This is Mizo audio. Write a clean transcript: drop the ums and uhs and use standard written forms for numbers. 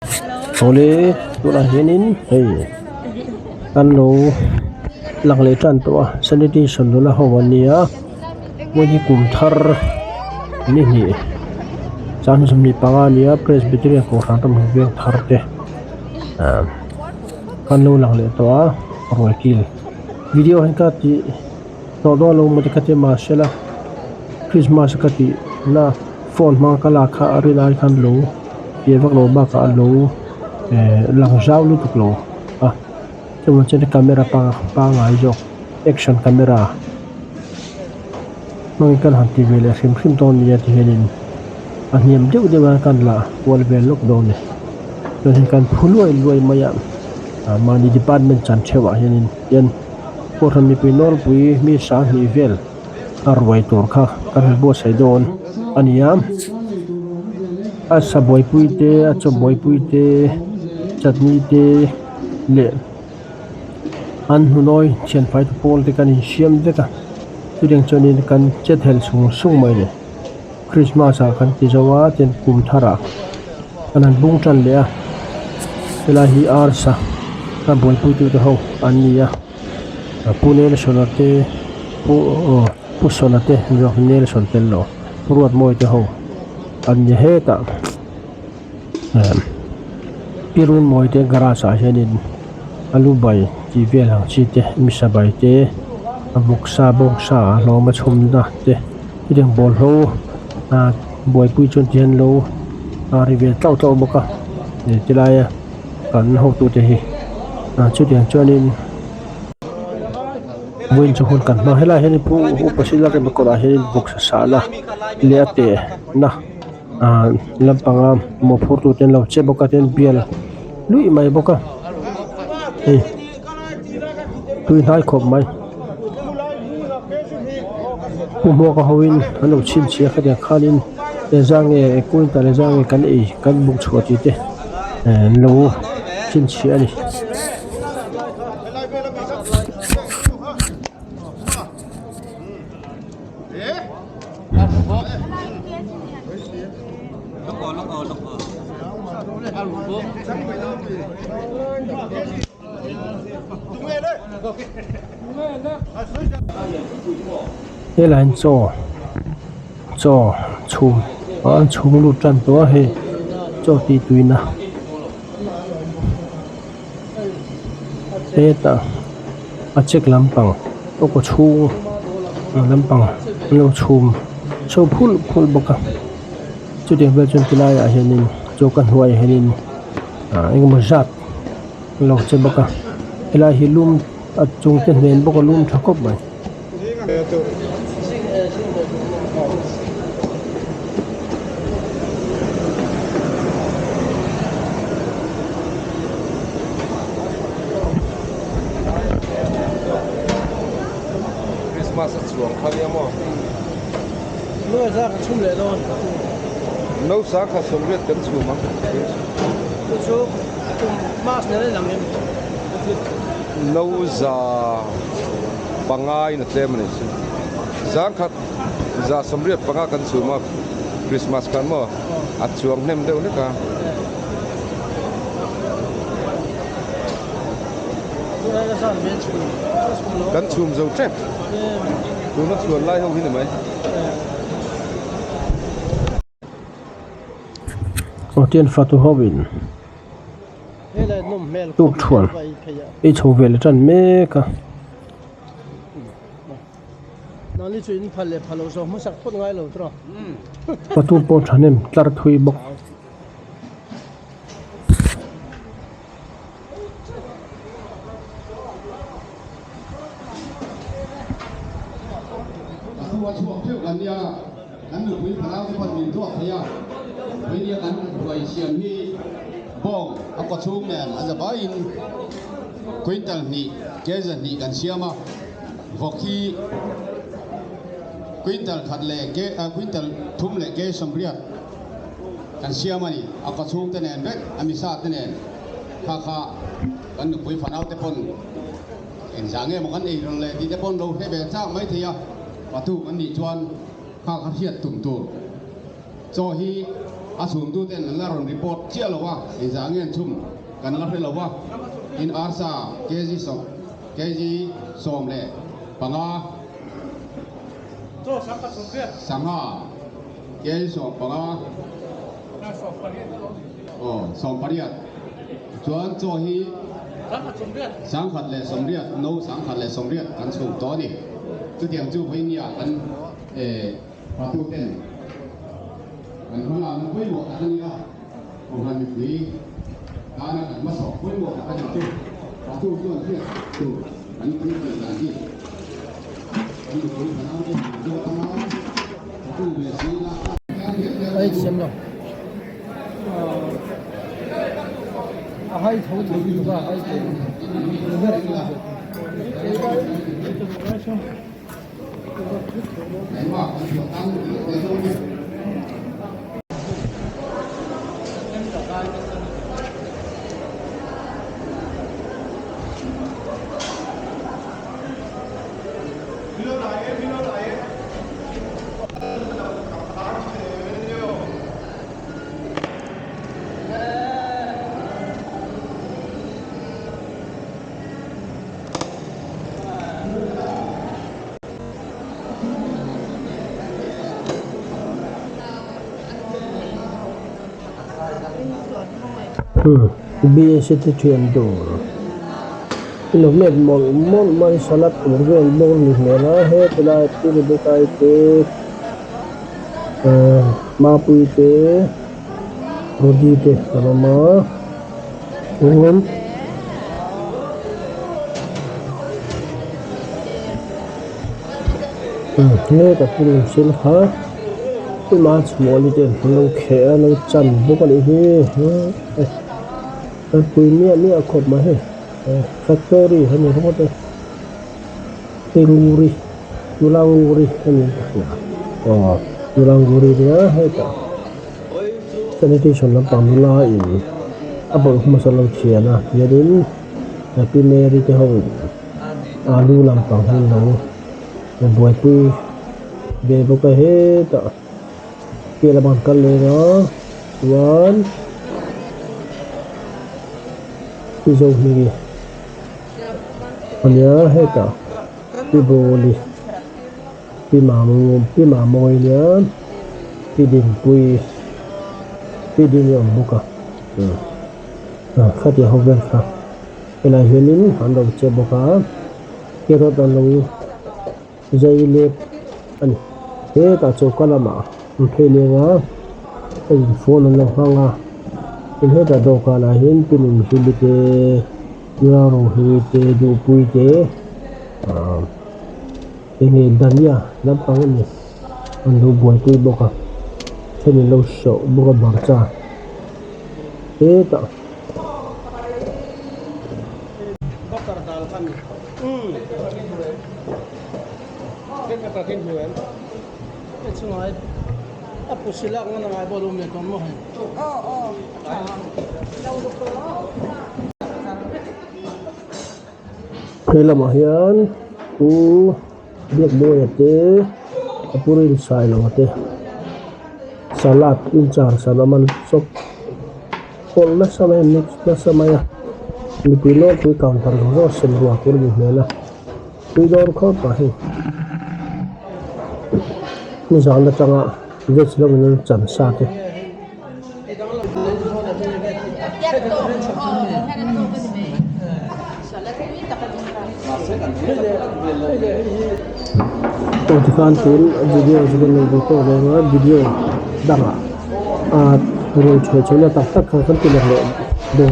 Awle tunah hianin hei an lo lang leh tan tawh a sanitation nula ho an nia hmun hi kum thar ni hnih chang 25 a nia presbyterian kohhran ram veng thar te ah an lo lang leh tawh a ruai kil video hi ka tih tawh dawn lo maw te ka ti mahsela christmas ka tih na phone hmang ka lak kha a rin ai khan lo piah vak lo bakah a lo eh lang zau lutuk lo a chuvang chuan camera pangai zawk action camera hmangin kan han ti ve leh hrim hrim dawn nia ti hianin a hniam deuh deuh a kan la kual vel lawk dawn a ni chuan hei kan phu luai luai mai a ah mahni department chan theuh ah hianin hian kohhran mipui nawlpui mi sanghnih vel a ruai tur kha kan han buatsaih dawn a ni a a sa buaipui te a chaw buaipui te chutney te leh an hnunawi thianfai te pawl te kan insiam vek a chutiang chuanin kan che thelh sung sung mai a ni christmas ah kan ti zo a tin kum thar ah kan han bung tan leh a helai hi arsa a buaipui tute ho an ni a. Pu Nelson-a te Pu aw Pu Sawna te zawk Nelson tel lo Pu Ruatmawi te ho an ni hetah emm Pi Runmawi te garage ah hianin alu bai tih vel ang chi te misa bai te a vawksa bawngsa a hlawm a chhumna te chutiang bawlhlo ah buaipui chuan ti hian lo a ri ve tlauh tlauh bawk a ti laia. Kan hotute hi ah chutiang chuanin vawiin chu hun kan hmang helai hian pu upa sila rema kawrah hianin bawksa sahna leh a tehna ah lampanga mawhphurtu te an lo che bawk a tin bial luih mai bawk a hei tui hnai khawp mai pu hmuaka hoin an lo chhinchhiah khatiang khanin engzah nge quintal engzah nge kan ei kan buk chhuah tih te. An lo chhinchhiah a ni. Helai hi chaw chaw chhum an chhum lut tan tawh a hei chaw tih tuina hetah a check lampang aw kaw chhung lampang an lo chhum chho phulh phulh bawk a chutiang vel chuan tilaiah hianin chaw ka hnuaiah hianin ah engemaw zat. Lo che bawk a helai hi lum a chung te hnen bawk a lum tha khawp mai. Christmas a chuang kha nia maw? No sa kha sawmriat kan chhum ang. No za pangai na tlem a ni chu. Zangkhat za 75 kan chhum a Christmas khan maw a chuang hnem deuh hlek a. Kan chhum zo tep. Tuna chhuan lai ho hi ni mai. Hotel fatu hovin tuk thuan ei chho ve leh tan mek a. Fatu pawh thahnem tlar thui bawk. Kan nupui palau te pawn min duak thei a, Puinia kan ruai siam hi bawng a kaw chhung nen a za vaiin quintal hnih keza hnih kan siam a, vawk hi quintal khat leh ke quintal thum leh ke sawmriat kan siam a ni, a kaw chhung te nen vek a misa te nen kha kha kan nupui fanau te pawn engzah nge maw kan ei rawn leh tih te pawn lo hre ve chak mai thei a. Patu an nih chuan nghak a hriat tum tur. Chaw hi A chhumtu ten an la rawn report chiah lo a, engzah nge an chhum kan la hre lo va. Tin arsa kg sawm kg 15, sangha kg 15, aw 18 chuan chaw hi 180 no 180 kan chhum tawh a ni. Chutiang chu vawinia kan Patu ten kan hmalakna pawimawh tak a ni a, Kohhran mipui tana kan hmasawh pawimawh tak a ni chu. Patu chuan hriat tur kan thil tih dan hi kan mipui fanau te han zawt anga patu ve si ila. Ai thiam lo. A hai tho thei lutuk a, hai thei. BSc te thian tur ilo met mawlh mawlh mai salad tur vel bawk a ni hmel a heti lai pu Rebecca-i te ahh Mapuii te Rody te an awm a chuan. Hleta purun sen kha ema chhuahli te an lo kheh a an lo chan bawk a nih hi an pui miah miah khawp mai hei factory a ni ringawt e Tenguri Tulanguri a ni ka hria aw Tulanguri nia hetah sanitation lampang nula in a bawlh hmasa lo thian a tihianin Pi Mary te ho in. Alu lampang hi lo buaipui ve bawk a hetah vel a ban kal leng a chuan pi zo hming hi a nia hetah pi bawli pi pi mamawi nia pi dinpui pi dini a awm bawk a khatiang ho vel kha. Helai hianin an lo che bawk a, carrot an lo zai lep a ni. Hetah choka lamah an phei leng a, hei phone an lo hmang a, tin hetah dawhkanah hian pi nunhlimi te Nula-rohli te Duhpui te ahh enge Dania lampang a ni an lo buaipui bawk a, thenin lo hreuh bawk a hmarcha hetah. He lamah hian pu Biakbawia te a pu Rinsailawng te salad in char san a man chawp pawlh nasa mai a mix nasa mai a mipui nawlpui counter zawng zawng sem rual tur a ni hmel a tui dawn khawp a hei nizan atanga veg lawngin an chan sa te. Aw tikhan tun video chu kan nei ve tawk reng a video dangah ah rawn chhuah chhohna tak tak kha kan ti leh dawn.